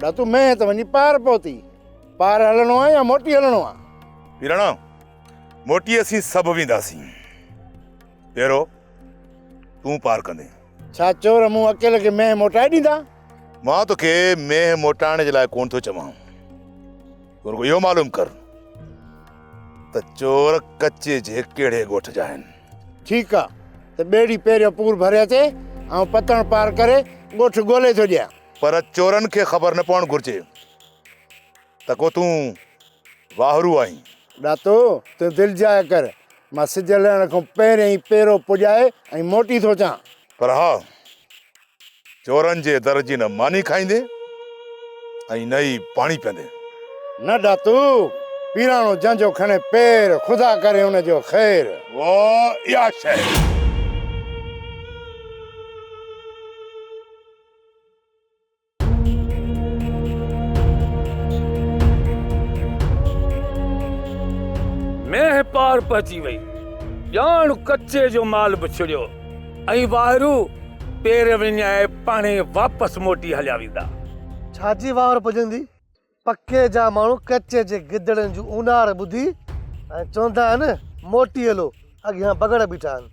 ڏاتو مينهن ته وڃي پار پهتي. پار هلڻو آ يا موٽي هلڻو آ؟ پيراڻا، موٽي اسين سڀ وينداسين. پيرو، تون پار ڪندين. ڇا چور مون اڪيلي کي مينهن موٽائي ڏيندا؟ مان توکي مينهن موٽائڻ جي لاء ڪونه ٿو چوان. تون رڳو اهو معلوم ڪر ته چور ڪچي جي ڪهڙي ڳوٺ جا آهن. ٺيڪ آ ته ٻيڙي پهريون پور ڀري اچي، آئون پتڻ پار ڪري ڳوٺ ڳولي ٿو ڏيان. پر چورن کي خبر نه پوڻ گهرجي ته ڪو تون واهرو آهين. ڏاتو، تون دلجاء ڪر، مان سج لهڻ کان پهرين ئي پيرو پڄائي ۽ موٽي ٿو اچان. پر ها، چورن جي در جي نه ماني کائيندين ۽ نه ئي پاڻي پيئندين. نه ڏاتو، پيراڻو جنهن جو کڻي پير، خدا ڪري ان جو خير. واهه اها شيء! مينهن پار پهچي وئي. ڄاڻ ڪچي جو مال به ڇڙيو ۽ واهرو پير وڃائي پاڻهي واپس موٽي هليا ويندا. ڇا جي واهر پڄندي؟ پڪي جا ماڻهو ڪچي جي گدڙن جون اونار ٻڌي ۽ چوندا آهن، موٽي هلو، اڳيان بگهڙ بيٺا آهن.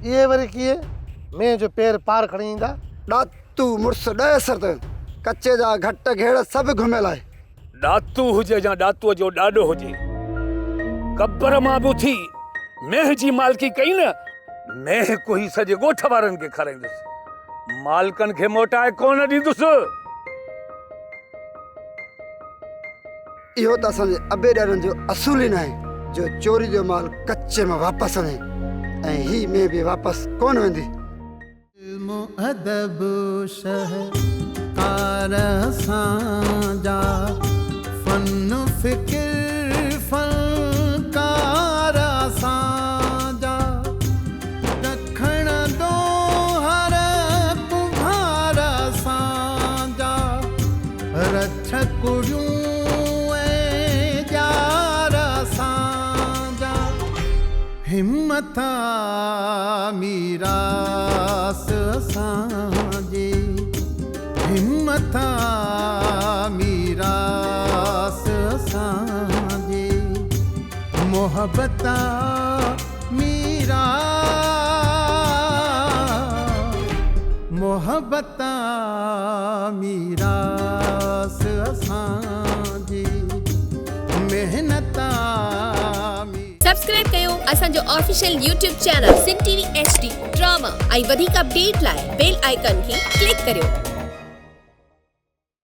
اهي وري ڪيئن مينهن جو پير پار کڻي ايندا؟ ڏاتو مڙس ڏهه سر ته ڪچي جا گهٽ گهيڙ سڀ گهميل آهي. ڏاتو هجي يا ڏاتوء جو ڏاڏو هجي، قبر مان به اٿي مينهن جي مالڪي ڪئي نه، مينهن ڪوهي سڄي ڳوٺ وارن کي کارائيندس، مالڪن کي موٽائي ڪونه ڏيندس. اهو ته اسان جي ابي ڏاڏن جو اصول ئي ناهي جو چوري جو مال ڪچي مان واپس وڃي ۽ هي مينهن به واپس ڪونه ويندي. علم ادب شهڪار اسان جا، فن فڪر فنڪار اسان جا، ڊکڻ ڏوهر ڪنڀار اسان جا، رڇ ڪڙيون ۽ ڄار اسان جا، همٿ آ ميراث اسان جي، همٿ آ ميراث اسان جي، محبت آ ميراث، محبت آ ميراث اسان جي، محنت آ. سبسڪرائب ڪيو اسان جو official YouTube channel Sindh T V H D drama ۽ وڌيڪ اپڊيٽ لاء بيل آئيڪان کي ڪلڪ ڪريو.